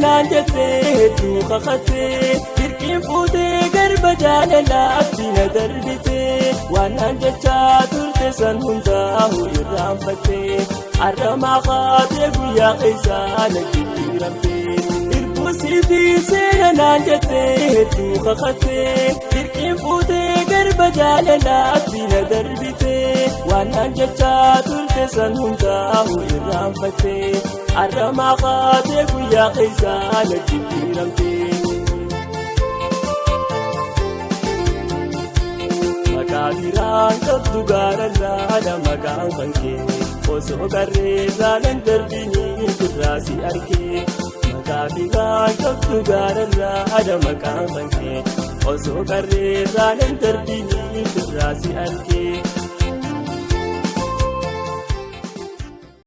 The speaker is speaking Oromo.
naan jettee hedduu kakattee dirqiin fuutee garba jaalalaatti na darbitee waan naan jechaa turte san hundaa'u irraanfattee har'amaa kaatee guyyaa keessaa na jijjiiramtee irbusii fi seera naan jettee hedduu kakattee dirqiin fuutee garba jaalalaatti na darbitee waan naan jechaa turte san hundaa'u irraanfattee har'amaa kaatee guyyaa keessaa na jijjiiramtee. Maqaa biraan qabdu gaararraadha maqaan kan kee osoo qarreerraa nan darbinii irraa si argee. Maqaa biraan qabdu gaararraadha maqaan kan kee osoo qarreerraa nan darbinii irraa si argee.